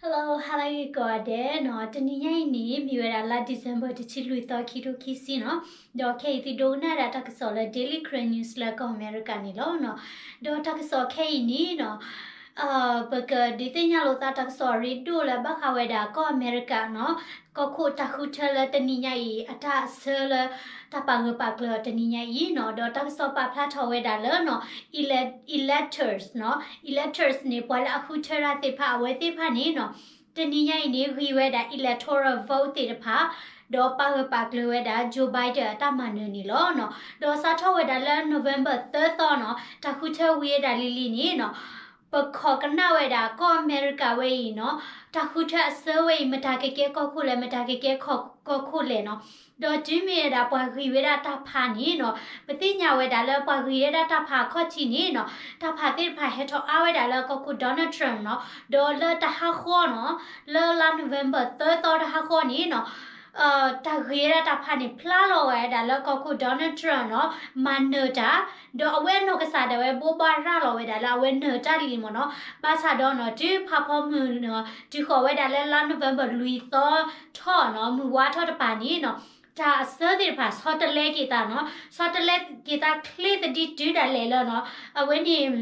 Hello, ဟါလၢဂ့ၤကိးဂၤဒဲးနီၤ, တနံၤညါအံၤန့ၣ် မ့ၢ်ဝဲဒၣ်လါ December တဆံလွံၢ်သီ ခံထိခံဆံနီၤ, ဒီးခဲအံၤသုဒိကနၣ်ဒၣ်တၢ်ကစီၣ်လၢ Daily Karen News လၢကီၢ်အမဲရကၤန့ၣ်လီၤနီၤ. ဒီးတၢ်ကစီၣ်ခဲအံၤန့ၣ်နီၤ ပကဒုးသ့ၣ်ညါလိာ်သးတၢ်ကစီၣ်ရ့ဒိၣ်လၢဘၣ်ဃးဝဲဒၣ်ကီၢ်အမဲရကၤနီၤ, ကီၢ်ခိၣ်တၢ်ဃုထၢလၢတနံၤညါအံၤ အတၢ်အဆၢလၢ တၢ်ပာ်ဂၢၢ်ပာ်ကျၢၤအီၤတနံၤညါအံၤနီၤ, ဒီးတၢ်ကစီၣ်ပာ်ဖျါထီၣ်ဝဲဒၣ်လၢနီၤ ele- electors နီၤ, electors န့ၣ် ပှၤလၢအဃုထၢတၢ်သ့ၣ်တဖၣ် အဝဲသ့ၣ်တဖၣ်န့ၣ်နီၤ တနံၤညါအံၤန့ၣ် ဂံၢ်ဝဲဒၣ် electoral vote သ့ၣ်တဖၣ် ဒီးပာ်ဂၢၢ်ပာ်ကျၢၤဝဲဒၣ် Joe Biden အတၢ်မၤနၢၤန့ၣ်လီၤနီၤ. ဒီးစးထီၣ်ဝဲဒၣ်လၢ November သၢသီနီၤ တၢ်ဃုထၢဝံၤဝဲဒၣ်လံၤလံၤန့ၣ်နီၤ ပခိးကနၣ်ဝဲဒၣ်ကီၢ်အမဲရကၤဝဲအံၤနီၤ, တၢ်ဃုထၢအဆၢဝဲအံၤ မတၤကကဲကီၢ်ခိၣ်လဲၣ်, မတၤကကဲကီၢ်ခိၣ်လဲၣ်နီၤ. ဒီးတုၤမ့ၢ်ဝဲဒၣ်ပှၤဂံၢ်ဝဲဒၣ်တၢ်ဖးန့ၣ်နီၤ, ပသ့ၣ်ညါဝဲဒၣ်လၢပှၤဂံၢ်ဝဲဒၣ်တၢ်ဖးအခီၣ်ထံးန့ၣ်နီၤ, တၢ်ဖးသ့ၣ်တဖၣ်ဟဲထီၣ်အါဝဲဒၣ်လၢကီၢ်ခိၣ် Donald Trump နီၤ, ဒီးလၢတဟါဃီနီၤ, လၢလါ November သၢသီတဟါဃီန့ၣ်နီၤ တၢ်ဂ့ၤဝဲဒၣ်တၢ်ဖးန့ၣ် ဖျါလီၤဝဲဒၣ်လၢကီၢ်ခိၣ် Donald Trump နီၤ မၤနၢၤတၢ်, ဒီးအဝဲအနီၢ်ကစၢ်ဒၣ်ဝဲဘိးဘၣ်ရၤလီၤဝဲဒၣ်လၢအဝဲနၢၤတၢ်လံမ့ၢ်နီၤ. ဘၣ်ဆၣ်ဒီးနီၤ တုၤဖးဖီမုၢ်နီၤ တုၤဃီၤဝဲဒၣ်လၢလါ November လွံၢ်သီထီၣ်နီၤ မုၢ်ဝါထီၣ်တပၤန့ၣ်နီၤ တၢ်အဆၢသ့ၣ်တဖၣ် ဆီတလဲက့ၤသးနီၤ, ဆီတလဲက့ၤသးချ့သဒံတုၤဒၣ်လဲာ်လၢနီၤ အဝဲန့ၣ်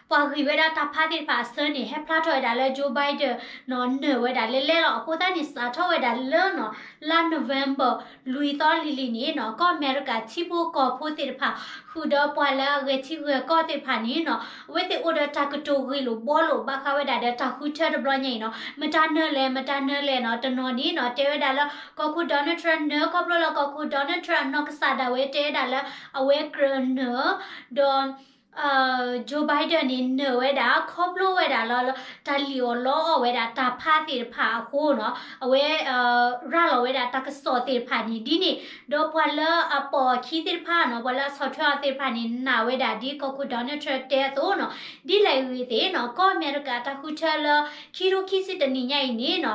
ပှၤဂံၢ်ဝဲဒၣ်တၢ်ဖးသ့ၣ်တဖၣ်အဆၢန့ၣ် ဟဲဖျါထီၣ်ဝဲဒၣ်လၢ Joe Biden နီၤ နၢၤဝဲဒၣ်လဲလဲလီၤ. အဃိသတးန့ၣ် စးထီၣ်ဝဲဒၣ်လၢနီၤ လါ November လွံၢ်သီလံၤလံၤန့ၣ်နီၤ ကီၢ်အမဲရကၤထံဖိကီၢ်ဖိသ့ၣ်တဖၣ် ဃုာ်ဒီးပှၤလၢအဂဲၤထံဂဲၤကီၢ်သ့ၣ်တဖၣ်န့ၣ်နီၤ အဝဲသ့ၣ်အိၣ်ဒီးတၢ်ကတိၤဂ့ၢ်လိာ်ဘှီလိာ် ဘၣ်ဃးဝဲဒၣ်ဒီးတၢ်ဃုထၢတဘျီညါအံၤနီၤ မတၤနၢၤလဲၣ် မတၤနၢၤလဲၣ်နီၤ. တနီၤန့ၣ်နီၤ တဲဝဲဒၣ်လၢ ကီၢ်ခိၣ် Donald Trump နၢၤ ခီဖျိလၢကီၢ်ခိၣ် Donald Trump အနီၢ်ကစၢ်ဒၣ်ဝဲတဲဝဲဒၣ်လၢ အဝဲကြၢးနၢၤ ဒီး Joe Biden န့ၣ် နၢၤဝဲဒၣ် ခီဖျိဝဲဒၣ်လၢ တၢ်လံၣ်အီၣ်လီအီၣ်ဝဲဒၣ်တၢ်ဖးသ့ၣ်တဖၣ်အဃိနီၤ အဝဲ ရၤလီၤဝဲဒၣ်တၢ်ကစီၣ်သ့ၣ်တဖၣ်န့ၣ် ဒ်န့ၣ် ဒီးပှၤလၢအပိာ်အခံသ့ၣ်တဖၣ်နီၤ ပှၤလၢအဆီၣ်ထွဲအီၤသ့ၣ်တဖၣ်န့ၣ် နာ်ဝဲဒၣ်ဒ်ကီၢ်ခိၣ် Donald Trump တဲအသိးနီၤ ဒ်လဲၣ်ဂ့ၤသ့ၣ်နီၤ ကီၢ်အမဲရကၤတၢ်ဃုထၢလၢ ခံထိခံဆံတနံၤညါအံၤန့ၣ်နီၤ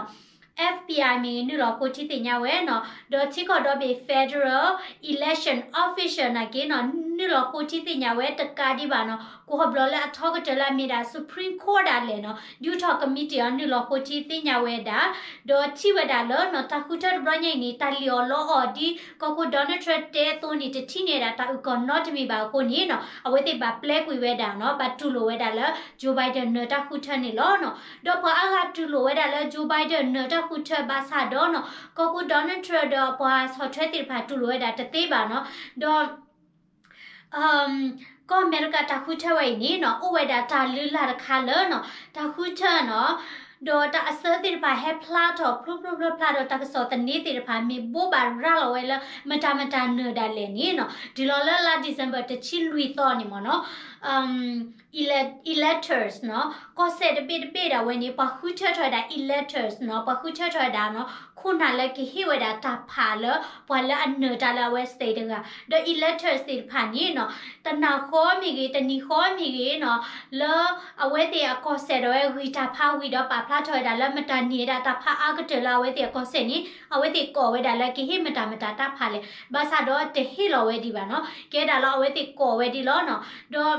FBI မ့ၢ်ဂ့ၤ နုာ်လီၤဃိထံသ့ၣ်ညါဝဲနီၤ ဒီးထံကီၢ်ဒီဘ့ၣ် Federal Election Official နာ်က့နီၤ နုာ်လီၤဃိထံသ့ၣ်ညါဝဲတကးဒံးဘၣ်နီၤ ကိးဘျီလၢအထီကတၢၢ်လၢအမ့ၢ်ဒၣ် Supreme Court ဒၣ်လဲာ်နီၤ Utah Committee အီၤ နုာ်လီၤဃိထံသ့ၣ်ညါဝဲဒၣ် ဒီးထံၣ်ဝဲဒၣ်လၢနီၤ တၢ်ဃုထၢတဘျီညါအံၤန့ၣ် တၢ်လံၣ်အီၣ်လီအီၣ်ဒ်ကီၢ်ခိၣ် Donald Trump တဲအသိးန့ၣ် တထံၣ်န့ၢ်ဝဲဒၣ်တၢ်အုၣ်ကီၢ်နီတမံၤဘၣ်အဃိန့ၣ်နီၤ အဝဲသ့ၣ်ဘၣ်ပျဲကွံာ်ဝဲဒၣ်နီၤ ဘၣ်တူၢ်လိာ်ဝဲဒၣ်လၢ Joe Biden နၢၤတၢ်ဃုထၢန့ၣ်လီၤနီၤ. ဒီးပှၤအါဂၤတူၢ်လိာ်ဝဲဒၣ်လၢ Joe Biden နၢၤတၢ်ဃုထၢဘၣ်ဆၣ်ဒီးနီၤ ကီၢ်ခိၣ် Donald Trump ဒီးပှၤဆီၣ်ထွဲသ့ၣ်တဖၣ်တူၢ်လိာ်ဝဲဒၣ်တသ့ဘၣ်နီၤ. ဒီး ကီၢ်အမဲရကၤတၢ်ဃုထၢဝဲအံၤန့ၣ်နီၤ အိၣ်ဝဲဒၣ်တၢ်လုၢ်လၢ်တခါလၢနီၤ တၢ်ဃုထၢနီၤ ဒီးတၢ်အဆၢသ့ၣ်တဖၣ်ဟဲဖျါထီၣ်ဖျိဖျိဖျါဖျါဒီး တၢ်ကစီၣ်သန့သ့ၣ်တဖၣ် မ့ၢ်ဘိးဘၣ်ရၤလီၤဝဲလၢ မတၤမတၤနၢၤဒၣ်လဲာ်န့ၣ်နီၤ တုၤလီၤလၢလါ December တဆံလွံၢ်သီန့ၣ်မ့ၢ်နီၤ ele- electors နီၤ ကီၢ်စဲၣ်တဘ့ၣ်တဘ့ၣ်ဒၣ်ဝဲန့ၣ် ပှၤဃုထၢထီၣ်ဝဲဒၣ် electors နီၤ ပှၤဃုထၢထီၣ်ဝဲဒၣ်နီၤ ခိၣ်နၢ်လၢကဟ့ၣ်ဝဲဒၣ်တၢ်ဖးလၢ ပှၤလၢအနၢၤတၢ်လၢအဝဲ state တဂၤ ဒီး electors သ့ၣ်တဖၣ်န့ၣ်နီၤ တနၤဃီမ့ၢ်ဂ့ၤ တနံၤဃီမ့ၢ်ဂ့ၤနီၤ လၢအဝဲသ့ၣ်အကီၢ်စဲၣ်ဒီးဝဲ ဂံၢ်တၢ်ဖးဝံၤဒီးပာ်ဖျါထီၣ်ဝဲဒၣ်လၢ မတၤန့ၢ်ဝဲဒၣ်တၢ်ဖးအါကတၢၢ်လၢအဝဲသ့ၣ်အကီၢ်စဲၣ်န့ၣ် အဝဲသ့ၣ်ကိးဝဲဒၣ်လၢကဟ့ၣ်မတၤမတၤတၢ်ဖးလဲၣ် ဘၣ်ဆၣ်ဒီးတဟ့ၣ်လီၤဝဲဒံးဘၣ်နီၤ ကဲဒၣ်လၢအဝဲသ့ၣ်ကိးဝဲဒ်လီၤနီၤ ဒီး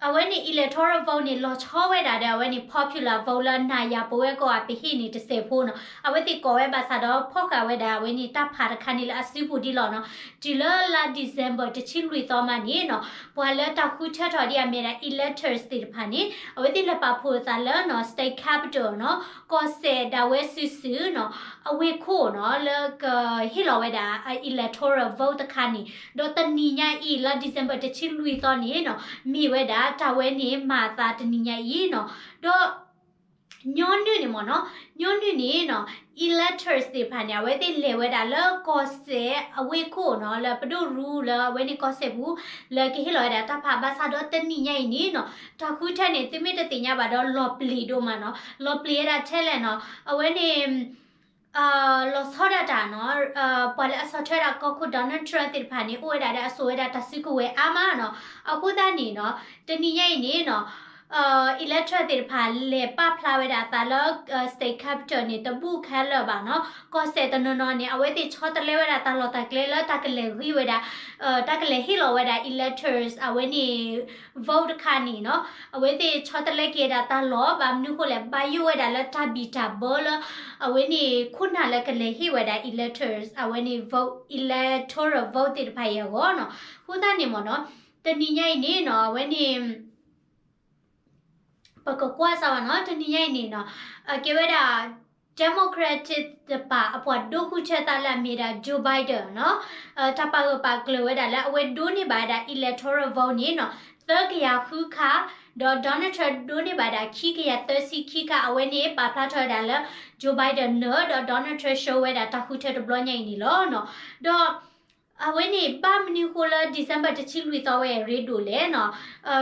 အဝဲန့ၣ် electoral vote န့ၣ် လီၤဆီဝဲဒၣ်ဒီး အဝဲန့ၣ် popular vote လၢနၤယၤပဝဲကိးဂၤပဟ့ၣ်န့ၣ်တစဲးဖိနီၤ အဝဲသ့ၣ်ကိးဝဲဘၣ်ဆၣ်ဒီး ဖီၣ်ဃာ်ဝဲဒၣ်အဝဲန့ၣ်တၢ်ဖးတခါန့ၣ်လၢအစုပူၤဒ်လီၤနီၤ တုၤလၢလါ December တဆံလွံၢ်သီမးန့ၣ်နီၤ ပှၤလၢတၢ်ဃုထၢထီၣ်ဒ်အမ့ၢ်ဒၣ် electors သ့ၣ်တဖၣ်န့ၣ် အဝဲသ့ၣ်လဲၤပာ်ဖှိၣ်အသးလၢနီၤ state capital နီၤ ကီၢ်စဲၣ်ဒၣ်ဝဲစုာ်စုာ်နီၤ အဝ့ၢ်ခိၣ်နီၤ လၢကဟ့ၣ်လီၤဝဲဒၣ် electoral vote တခါန့ၣ် ဒီးတနံၤညါအံၤ လါ December တဆံလွံၢ်သီန့ၣ်နီၤ မ့ၢ်ဝဲဒၣ်တၢ်ဝဲန့ၣ်မၤအသးတနံၤညါအံၤနီၤ ဒီး ညီနုၢ်န့ၣ်မ့ၢ်နီၤ ညီနုၢ်န့ၣ်နီၤ electors သ့ၣ်တဖၣ်န့ၣ် အဝဲသ့ၣ်လဲၤဝဲဒၣ်လၢကီၢ်စဲၣ်အဝ့ၢ်ခိၣ်နီၤ လၢပဒိၣ်ရူလၢအဝဲန့ၣ်ကီၢ်စဲၣ်ပူၤ လၢကဟ့ၣ်လီၤဝဲဒၣ်တၢ်ဖး ဘၣ်ဆၣ်ဒီးတနံၤညါအံၤန့ၣ်နီၤ တၢ်ဃုထၢန့ၣ် သုမ့ၢ်တသ့ၣ်ညါဘၣ်ဒီး လီၤပျံၤဒိၣ်မးနီၤ လီၤပျံၤဝဲဒၣ်ထဲလဲၣ်နီၤ အဝဲန့ၣ် လီၤဆီဒၣ်တၢ်နီၤ ပှၤလၢအဆီၣ်ထွဲဒၣ်ကီၢ်ခိၣ် Donald Trump သ့ၣ်တဖၣ်န့ၣ် အိၣ်ဝဲဒၣ်ဒီးအစိာ်ဝဲဒၣ်တၢ်စုကဝဲၤအါမးနီၤ အဃိသတးန့ၣ်နီၤ တနံၤညါအံၤန့ၣ်နီၤ electorate သ့ၣ်တဖၣ်လဲၤပာ်ဖျါဝဲဒၣ်အသးလၢ state capital န့ၣ် တဘူၣ်ခဲလၢာ်ဘၣ်နီၤ. ကီၢ်စဲၣ်တနီၤနီၤန့ၣ် အဝဲသ့ၣ်ဆီတလဲဝဲဒၣ်တၢ်လီၢ်တၢ်ကျဲလၢတၢ်ကလဲၤဂံၢ်ဝဲဒၣ် တၢ်ကလဲၤဟ့ၣ်လီၤဝဲဒၣ် electors အဝဲန့ၣ် vote တခါန့ၣ်နီၤ. အဝဲသ့ၣ်ဆီတလဲက့ၤဝဲဒၣ်တၢ်လီၢ် ဘၣ်မနုၤဃိလဲၣ် ဘၣ်ယိၣ်ဝဲဒၣ်လၢတၢ်ဘံၣ်တၢ်ဘၢလၢ အဝဲန့ၣ်ခိၣ်နၢ်လၢကလဲၤဟ့ၣ်ဝဲဒၣ် electors အဝဲန့ၣ် vote electoral vote သ့ၣ်တဖၣ်အံၤအဂီၢ်နီၤ. အဃိသတးန့ၣ်မ့ၢ်နီၤ တနံၤညါအံၤန့ၣ်နီၤ အဝဲန့ၣ် ပကကွၢ်စၢ်ဝဲနီၤ တနံၤညါအံၤန့ၣ်နီၤ ကဲဝဲဒၣ် Democratic တပၤအပှၤဒိဃုထၢသးလၢအမ့ၢ်ဒၣ် Joe Biden နီၤ တၢ်ပာ်ဂၢၢ်ပာ်ကျၢၤဝဲဒၣ်လၢအဝဲဒိးန့ၢ်ဘၣ်ဝဲဒၣ် electoral vote န့ၣ်နီၤ သၢကယၤဃုခါ ဒီး Donald Trump ဒိးန့ၢ်ဘၣ်ဒၣ်ခံကယၤသၢဆံခံခါ အဝဲန့ၣ်ပာ်ဖျါထီၣ်ဝဲဒၣ်လၢ Joe Biden နၢၤ ဒီး Donald Trump ရှုံးဝဲဒၣ်တၢ်ဃုထၢတဘျီညါအံၤန့ၣ်လီၤနီၤ. ဒီး အဝဲန့ၣ် ဘၣ်မနုၤဃိလၢ December တဆံလွံၢ်သီဝဲအရ့ဒိၣ်လဲၣ်နီၤ.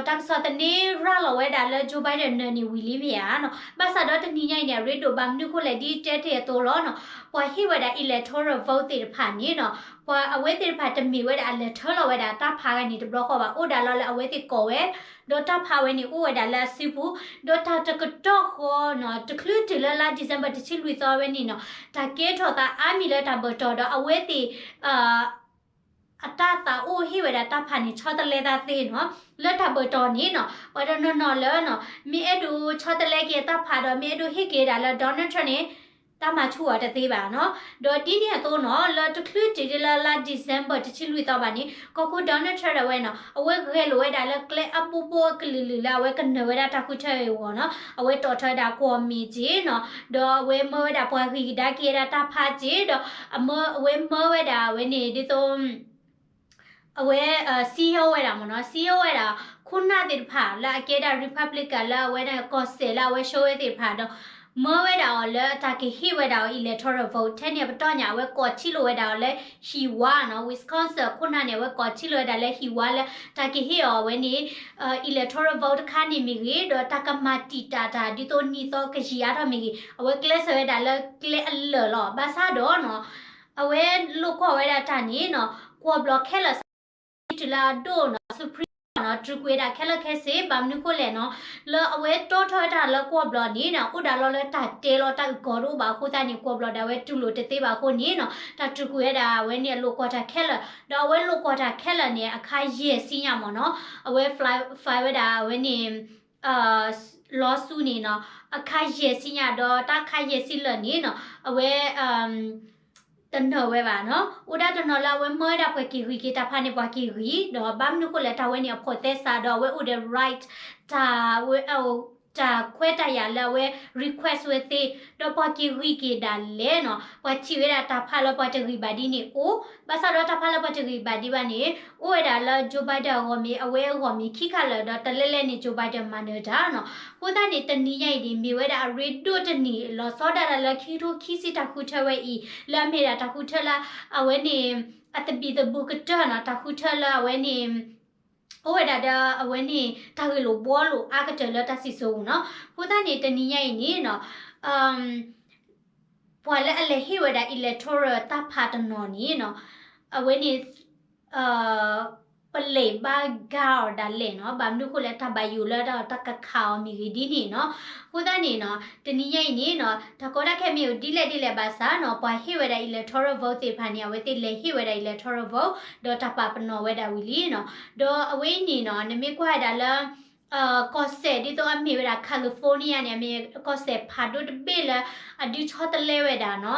တၢ်ကစီၣ်သန့ရၤလီၤဝဲဒၣ်လၢ Joe Biden နၢၤန့ၣ်ဝံၤလံမ့ၢ်ဧါနီၤ. ဘၣ်ဆၣ်ဒီးတနံၤညါအံၤန့ၣ် အရ့ဒိၣ်ဘၣ်မနုၤဃိလဲၣ် ဒ်တဲတ့ၢ်အသိးလီၤနီၤ. ပှၤဟ့ၣ်ဝဲဒၣ် electoral vote သ့ၣ်တဖၣ်န့ၣ်နီၤ ပှၤအဝဲသ့ၣ်တဖၣ်တမ့ၢ်ဝဲဒၣ်အလဲၤထၢလီၤဝဲဒၣ်တၢ်ဖးဂၤန့ၣ်တဘျီဃီဘၣ် အိၣ်ဒၣ်လီၤလၢအဝဲသ့ၣ်ကိးဝဲ ဒီးတၢ်ဖးဝဲန့ၣ်အိၣ်ဝဲဒၣ်လၢအစုပူၤ ဒီးတၢ်တကတီၢ်ဃီနီၤ တချုးတုၤလၢလါ December တဆံလွံၢ်သီဝဲန့ၣ်နီၤ တၢ်ကဲထီၣ်သးအါမံၤလၢတၢ်ဘၢၣ်တီၢ်ဒီးအဝဲသ့ၣ် အတၢ်သးအိၣ်ဟ့ၣ်ဝဲဒၣ်တၢ်ဖးန့ၣ် ဆီတလဲသးသ့နီၤ လၢတၢ်ဘၢၣ်တီၢ်န့ၣ်နီၤ ပှၤတနီၤနီၤလၢနီၤ မ့ၢ်အဲၣ်ဒိးဆီတလဲက့ၤအတၢ်ဖးဒီး မ့ၢ်အဲၣ်ဒိးဟ့ၣ်က့ၤဒၣ်လၢ Donald Trump န့ၣ် တၢ်မၤဆူၣ်အီၤတသ့ဘၣ်နီၤ. ဒီးဒ်န့ၣ်အသိးနီၤ လၢတချုးတုၤဒ်လၢလါ December တဆံလွံၢ်သီဘၣ်န့ၣ် ကီၢ်ခိၣ် Donald Trump ဒၣ်ဝဲနီၤ အဝဲဂဲၤလိာ်ဝဲဒၣ်လၢကျဲအဘိဘိအကလုာ်လုာ်လၢအဝဲကနၢၤဝဲဒၣ်တၢ်ဃုထၢအဂီၢ်နီၤ အဝဲတီၣ်ထီၣ်ဝဲဒၣ်ကွီၢ်မ့ၢ်က့နီၤ ဒီးအဝဲမၢဝဲဒၣ်ပှၤဂံၢ်ကဒါက့ၤဝဲဒၣ်တၢ်ဖးက့ဒီး အမၢ အဝဲမၢဝဲဒၣ်အဝဲန့ၣ် ဒ်သိး အဝဲ စည်းရုံး ဝဲဒၣ်မ့ၢ်နီၤ စည်းရုံး ဝဲဒၣ် ခိၣ်နၢ်သ့ၣ်တဖၣ် လၢအကဲဒၣ် Republican လၢအဝဲဒၣ်ကီၢ်စဲၣ်လၢအဝဲရှုံးဝဲသ့ၣ်တဖၣ်ဒီး မၢဝဲဒၣ်အီၤလၢတၢ်ကဟ့ၣ်ဝဲဒၣ်အီၤ electoral vote ထဲန့ၣ်အပတီၢ်ညါ အဝဲကိးထံၣ်လိာ်ဝဲဒၣ်အီၤလၢဟံၣ်ဝါနီၤ Wisconsin ခိၣ်နၢ်န့ၣ် အဝဲကိးထံၣ်လိာ်ဝဲဒၣ်လၢဟံၣ်ဝါလၢတၢ်ကဟ့ၣ်အီၤအဝဲန့ၣ် electoral vote တခါန့ၣ်မ့ၢ်ဂ့ၤ ဒီးတၢ်ကမၤတံာ်တာ်တၢ် ဒ်သိးနံၣ်သီကယံာ်အါထီၣ်မ့ၢ်ဂ့ၤ အဝဲကျဲးစၢးဝဲဒၣ်လၢကျဲအလၢာ်လီၤ. ဘၣ်ဆၣ်ဒီးနီၤ အဝဲလိာ်ကွီၢ်ဝဲဒၣ်တၢ်န့ၣ်နီၤ ကွီၢ်ဘျီခဲလၢာ် တုၤလၢအဒိၣ်နီၤ Supreme Court နီၤ တြူာ်ကွံာ်ဝဲဒၣ်ခဲလၢာ်ခဲဆ့ ဘၣ်မနုၤဃိလဲၣ်နီၤ လၢအဝဲတီထီၣ်ဝဲတၢ်လၢကွီၢ်ဘျီန့ၣ်နီၤ အိၣ်ဒၣ်လီၤလၢတၢ်တဲလီၤတၢ်အုၣ်ကီၤတအိၣ်ဘၣ်အဃိသတးန့ၣ် ကွီၢ်ဘျီဒၣ်ဝဲတူၢ်လိာ်တသ့ဘၣ်အဃိန့ၣ်နီၤ တၢ်တြူာ်ကွံာ်ဝဲဒၣ်အဝဲန့ၣ်အလိာ်ကွီၢ်တၢ်ခဲလၢာ် ဒီးအဝဲလိာ်ကွီၢ်တၢ်ခဲလၢာ်န့ၣ် အခါယဲၢ်ဆံညါမ့ၢ်နီၤ အဝဲ file ဝဲဒၣ်အဝဲန့ၣ် lawsuit န့ၣ်နီၤ အခါယဲၢ်ဆံညါ ဒီးတၢ်ခါယဲၢ်ဆံလၢာ်န့ၣ်နီၤ အဝဲ တနၢၤဝဲဘၣ်နီၤ အိၣ်ဒၣ်တနီၤလၢအဝဲမၢဝဲဒၣ်ပှၤက့ၤဂံၢ်က့ၤတၢ်ဖးန့ၣ် ပှၤက့ၤဂံၢ် ဒီးဘၣ်မနုၤဃိလဲၣ် တၢ်ဝဲန့ၣ်အဖိးသဲစး ဒီးအဝဲအိၣ်ဒီး right တၢ် တၢ်ခွဲးတၢ်ယာ်လၢအဝဲ request ဝဲသ့ ဒီးပှၤက့ၤဂံၢ်က့ၤဒၣ်လဲာ်နီၤ ပှၤထံၣ်ဝဲဒၣ်တၢ်ဖးလၢပှၤတဂံၢ်ဘၣ်ဒ်န့ၣ်အိၣ် ဘၣ်ဆၣ်ဒီးတၢ်ဖးလၢပှၤတဂံၢ်ဘၣ်ဒံးဘၣ်န့ၣ် အိၣ်ဝဲဒၣ်လၢ Joe Biden အဂီၢ်မ့ၢ် အဝဲအဂီၢ်မ့ၢ်ခံခါလၢာ် ဒီးတလဲလဲန့ၣ် Joe Biden မၤနၢၤတၢ်နီၤ အဃိသတးန့ၣ် တနံၤညါအံၤန့ၣ် မ့ၢ်ဝဲဒၣ်အရ့ဒိၣ်တနံၤ လီၤဆီဒၣ်တၢ်လၢခံကထိခံဆံတၢ်ဃုထၢဝဲအံၤ လၢအမ့ၢ်ဒၣ်တၢ်ဃုထၢလၢ အဝဲန့ၣ် အသဘံၣ်သဘုၣ်ကတၢၢ်နီၤ တၢ်ဃုထၢလၢအဝဲန့ၣ် အိၣ်ဝဲဒၣ်ဒီးအဝဲန့ၣ် တၢ်ဂ့ၢ်လိာ်ဘှီလိာ်အါကတၢၢ်လၢတၢ်စံၣ်စိၤပူၤနီၤ အဃိသတးန့ၣ် တနံၤညါအံၤန့ၣ်နီၤ ပှၤလၢအလဲၤဟ့ၣ်ဝဲဒၣ် electoral တၢ်ဖးတနီၤန့ၣ်နီၤ အဝဲန့ၣ် ပလံာ်ဘၣ်ဂၤအီၤဒၣ်လဲာ်နီၤ ဘၣ်မနုၤဃိလဲၣ် တၢ်ဘၣ်ယိၣ်လၢတၢ်ကခးအီၤမ့ၢ်ဂ့ၤဒ်န့ၣ်နီၤ အဃိသတးန့ၣ်နီၤ တနံၤညါအံၤန့ၣ်နီၤ တၢ်ကီတၢ်ခဲမ့ၢ်အိၣ်ဒ်လဲၣ်ဒ်လဲၣ်ဘၣ်ဆၣ်နီၤ ပှၤဟ့ၣ်ဝဲဒၣ် electoral vote သ့ၣ်တဖၣ်န့ၣ် အဝဲသ့ၣ်လဲၤဟ့ၣ်ဝဲဒၣ် electoral vote ဒီးတၢ်ပာ်ပနီၣ်ဝဲဒၣ်ဝံၤလံနီၤ ဒီးအဝဲအံၤန့ၣ်နီၤ နမ့ၢ်ကွၢ်ဝဲဒၣ်လၢ ကီၢ်စဲၣ်ဒ်သိးအမ့ၢ်ဝဲဒၣ် California န့ၣ် အမ့ၢ်ကီၢ်စဲၣ်ဖးဒိၣ်တဘ့ၣ်လၢ အဒုးဆီတလဲဝဲဒၣ်နီၤ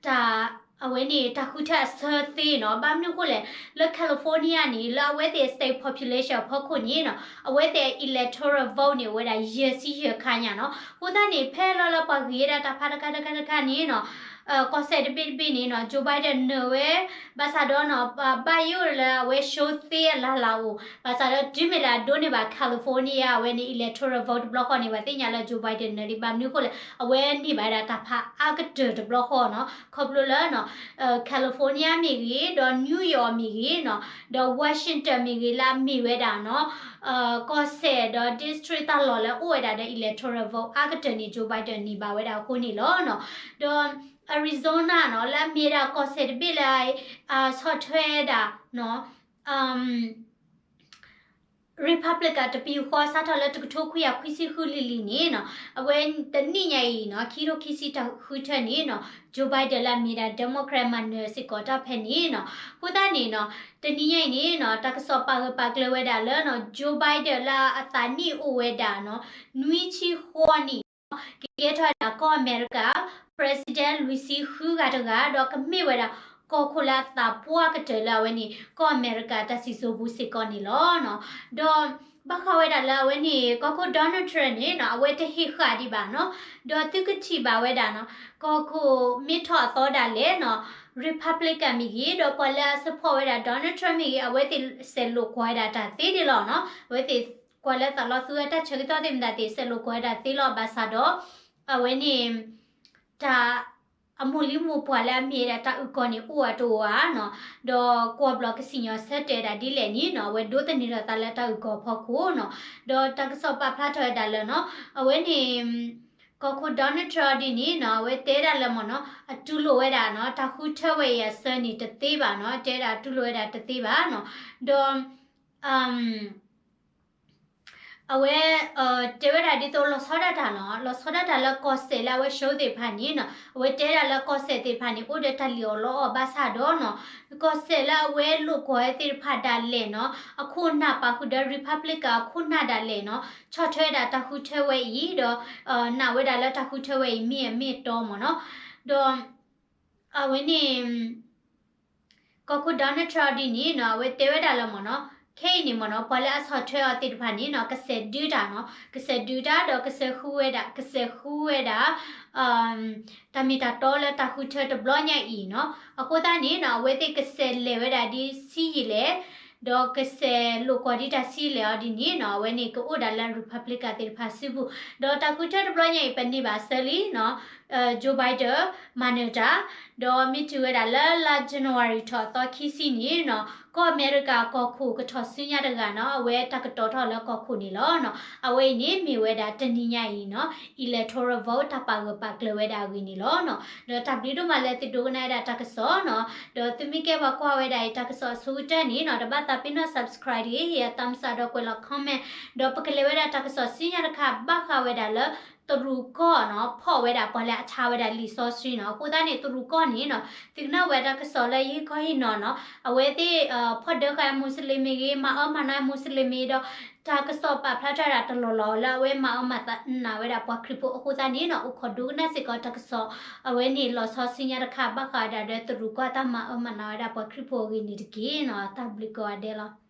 တၢ် အဝဲန့ၣ် တၢ်ဃုထၢအဆၢသ့နီၤ ဘၣ်မနုၤဃိလဲၣ် လၢ California န့ၣ် လၢအဝဲသ့ၣ် state population အဖီခိၣ်န့ၣ်နီၤ အဝဲသ့ၣ် electoral vote န့ၣ် အိၣ်ဝဲဒၣ်ယဲၢ်ဆံယဲၢ်ခါညါနီၤ အဃိသတးန့ၣ် ဖဲလၢလၢပှၤဂ့ၤဝဲဒၣ်တၢ်ဖးတခါတခါတခါန့ၣ်နီၤ ကီၢ်စဲၣ်တဘ့ၣ်တဘ့ၣ်န့ၣ်နီၤ Joe Biden နၢၤဝဲ ဘၣ်ဆၣ်ဒီးနီၤ ဘၣ်ယိၣ်လၢအဝဲရှုံးသ့အလၢ်လၢ်အိၣ် ဘၣ်ဆၣ်ဒီးတုၤမ့ၢ်လၢအဒိးန့ၢ်ဘၣ် California အဝဲန့ၣ် electoral vote တဘျီဃီန့ၣ် ပှၤသ့ၣ်ညါလၢ Joe Biden နၢၤဒံး ဘၣ်မနုၤဃိလဲၣ် အဝဲန့ၢ်ဘၣ်ဝဲဒၣ်တၢ်ဖးအါကတၢၢ်တဘျီဃီနီၤ ခီဖျိလၢနီၤ California မ့ၢ်ဂ့ၤ ဒီး New York မ့ၢ်ဂ့ၤနီၤ ဒီး Washington မ့ၢ်ဂ့ၤ လၢအမ့ၢ်ဝဲဒၣ်နီၤ ကီၢ်စဲၣ်ဒီး district တၢ်လီၢ်လၢအိၣ်ဝဲဒၣ်ဒီး electoral vote အါကတၢၢ်န့ၣ် Joe Biden န့ၢ်ဘၣ်ဝဲဒၣ်အဃိန့ၣ်လီၤနီၤ ဒီး Arizona နီၤ လၢအမ့ၢ်ဒၣ်ကီၢ်စဲၣ်တဘ့ၣ်လၢ ဆီၣ်ထွဲဒၣ်နီၤ Republican တပယူာ်ဃီစးထီၣ်လၢတကထိခွံကယၤခွံဆံဃုလံၤလံၤန့ၣ်နီၤ, အဝဲတနံၣ်ညါအံၤနီၤ ခံကထိခံဆံတၢ်ဃုထၢန့ၣ်နီၤ Joe Biden လၢအမ့ၢ်ဒၣ် Democrat မၤနၢၤစ့ၢ်ကီးတၢ်ဖဲန့ၣ်နီၤ. အဃိသတးန့ၣ်နီၤ တနံၣ်ညါအံၤန့ၣ်နီၤ တၢ်ကစီၣ်ပာ်ဂၢၢ်ပာ်ကျၢၤဝဲဒၣ်လၢနီၤ Joe Biden လၢအသးနံၣ်အိၣ်ဝဲဒၣ်နီၤ နွံဆံဃိးနံၣ် ကကဲထီၣ်ဝဲဒၣ်ကီၢ်အမဲရကၤ President လွံၢ်ဆံဃုဂၤတဂၤ ဒီးကမ့ၢ်ဝဲဒၣ်ကီၢ်ခိၣ်လၢအသးပှၢ်ကတၢၢ်လၢအဝဲန့ၣ် ကီၢ်အမဲရကၤတၢ်စံၣ်စိၤပူၤစ့ၢ်ကီးန့ၣ်လီၤနီၤ. ဒီးဘၣ်ဃးဝဲဒၣ်လၢအဝဲန့ၣ် ကီၢ်ခိၣ် Donald Trump န့ၣ်နီၤ အဝဲတဟ့ၣ်ဃာ်ဒံးဘၣ်နီၤ, ဒီးသုကထံၣ်ဘၣ်ဝဲဒၣ်နီၤ ကီၢ်ခိၣ်မ့ၢ်ထီၣ်အသီဒၣ်လဲာ်နီၤ Republican မ့ၢ်ဂ့ၤ ဒီးပှၤလၢအ support ဝဲဒၣ် Donald Trump မ့ၢ်ဂ့ၤ အဝဲသ့ၣ်စဲးလိာ်ကွီၢ်ဝဲဒၣ်တၢ်သ့ဒၣ်လီၤနီၤ. အဝဲသ့ၣ်ကွၢ်လၢသးလီၤသူဝဲတၢ်ဆၢကတီၢ်သ့ၣ်မတၤသ့ၣ် စဲးလိာ်ကွီၢ်ဝဲဒၣ်သ့လီၤ. ဘၣ်ဆၣ်ဒီး အဝဲန့ၣ် တၢ် အမိၢ်လံမိၢ်ပှၢ်လၢအမ့ၢ်ဝဲဒၣ်တၢ်အုၣ်ကီၤန့ၣ် အိၣ်အတအိၣ်ဧါနီၤ, ဒီးကွီၢ်ဘျီကစံၣ်ညီၣ်ဆၢတဲာ်ဒၣ်ဒ်လဲၣ်န့ၣ်နီၤ အဝဲဒိးသန့ၤထီၣ်သးလၢတၢ်အုၣ်ကီၤဖီခိၣ်နီၤ. ဒီးတၢ်ကစီၣ်ပာ်ဖျါထီၣ်ဝဲဒၣ်လၢနီၤ အဝဲန့ၣ် ကီၢ်ခိၣ် Donald Trump ဒ်န့ၣ်နီၤ အဝဲတဲဒၣ်လၢမ့ၢ်နီၤ အတူၢ်လိာ်ဝဲဒၣ်နီၤ တၢ်ဃုထၢဝဲအံၤအဆၢန့ၣ်တသ့ဘၣ်နီၤ, တဲဒၣ်တူၢ်လိာ်ဝဲဒၣ်တသ့ဘၣ်နီၤ. ဒီး အဝဲ တဲဝဲဒၣ်ဒ်သိးလီၤဆီဒၣ်တၢ်နီၤ, လီၤဆီဒၣ်တၢ်လၢကီၢ်စဲၣ်လၢအဝဲ show သ့ၣ်တဖၣ်န့ၣ်နီၤ, အဝဲတဲဒၣ်လၢကီၢ်စဲၣ်သ့ၣ်တဖၣ်န့ၣ် အိၣ်ဒီးတၢ်လံၣ်အီၣ်လီအီၣ်ဘၣ်ဆၣ်ဒီးနီၤ ကီၢ်စဲၣ်လၢအဝဲလိာ်ကွီၢ်ဝဲသ့ၣ်တဖၣ်ဒၣ်လဲာ်နီၤ အခိၣ်နၢ်ပာ်ဃုာ်ဒီး Republican အခိၣ်နၢ်ဒၣ်လဲာ်နီၤ ဆီၣ်ထွဲဒၣ်တၢ်ဃုထၢဝဲအံၤ ဒီး နာ်ဝဲဒၣ်လၢတၢ်ဃုထၢဝဲအံၤမ့ၢ်အမ့ၢ်အတီမ့ၢ်နီၤ. ဒီး အဝဲန့ၣ် ကီၢ်ခိၣ် Donald Trump ဒ်န့ၣ်နီၤ အဝဲတဲဝဲဒၣ်လၢမ့ၢ်နီၤ ခဲအံၤန့ၣ်မ့ၢ်နီၤ ပှၤလၢအဆီၣ်ထွဲအီၤသ့ၣ်တဖၣ်န့ၣ်နီၤ ကစဲးဒုးတၢ်နီၤ, ကစဲးဒုးတၢ်ဒီးကစဲးဃုဝဲဒၣ် ကစဲးဃုဝဲဒၣ် တၢ်မ့ၢ်တၢ်တီလၢတၢ်ဃုထၢတဘျီညါအံၤနီၤ. အဃိသတးန့ၣ်နီၤ အဝဲသ့ၣ်ကစဲးလဲၤဝဲဒၣ်ဒ်ဆံးယံာ်လဲၣ်, ဒီးကစဲးလိာ်ကွီၢ်ဒ်တၢ်ဆံးလဲၣ်အီၤဒ်န့ၣ်နီၤ အဝဲန့ၣ်ကအိၣ်ဒၣ်လၢ Republican သ့ၣ်တဖၣ်စုပူၤ, ဒီးတၢ်ဃုထၢတဘျီညါအံၤ ပန့ၢ်ဘၣ်ဆၢလံနီၤ Joe Biden မၤနၢၤတၢ်, ဒီးမ့ၢ်တုၤဝဲဒၣ်လၢလါ January ထီၣ်အသီခံဆံန့ၣ်နီၤ ကီၢ်အမဲရကၤကီၢ်ခိၣ်ကထီၣ်ဆူညါတဂၤနီၤ အဝဲတၢ်ကတီၤထီၣ်လၢကီၢ်ခိၣ်န့ၣ်လီၤ. အဝဲအံၤန့ၣ်မ့ၢ်ဝဲဒၣ်တနံၤညါအံၤနီၤ electoral vote တၢ်ပာ်ဂၢၢ်ပာ်ကျၢၤဝဲဒၣ်အဂ့ၢ်န့ၣ်လီၤ. ဒီးတၢ်ဘျုးဒိၣ်မးလၢသုဒိကနၣ်ဝဲဒၣ်တၢ်ကစီၣ်နီၤ, ဒီးသုမ့ၢ်ကဲပှၤကွၢ်ဝဲဒၣ်အံၤတၢ်ကစီၣ်အဆိကတၢၢ်န့ၣ်နီၤ တဘၣ်သးပ့ၤနီၣ် subscribe တဂ့ၤ ဟ့ၣ်အသးမုၢ်စးဒီးကွဲးလီၤ comment, ဒီးပကလဲၤဝဲဒၣ်တၢ်ကစီၣ်ဆူညါတခါ ဘၣ်ဃးဝဲဒၣ်လၢ တရူးကီၢ်နီၤ ဖီၣ်ဝဲဒၣ်ပှၤလၢအထါဝဲဒၣ်လံာ်စီဆှံနီၤ. အဃိသတးန့ၣ် တရူးကီၢ်န့ၣ်နီၤ သုကနၣ်ဝဲတၢ်ကစီၣ်လၢယဟ့ၣ်ခီဟ့ၣ်နီၤနီၤ အဝဲသ့ၣ် ဖီၣ်ဒၢဃာ်မူးစလ့ၣ်မ့ၢ်ဂ့ၤ မၤအၢမၤနးမူးစလ့ၣ်မ့ၢ်ဂ့ၤဒီး တၢ်ကစီၣ်ပာ်ဖျါထီၣ်ဒၣ်တလီၢ်လီၢ်လၢအဝဲမၤအၢမၤနးဝဲဒၣ်ပှၤခရံာ်ဖိ အဃိသတးန့ၣ်နီၤ အိၣ်ခိးဒိကနၣ်စ့ၢ်ကီးတၢ်ကစီၣ် အဝဲန့ၣ်လီၤဆီဆူညါတခါ ဘၣ်ဃးဒၣ်ဒီးတရူးကီၢ်တၢ်မၤအၢမၤနးဝဲဒၣ်ပှၤခရံာ်ဖိအဂ့ၢ်န့ၣ်တက့ၢ်နီၤ. တၢ်ဘျုးကိးဂၤဒဲးလီၤ.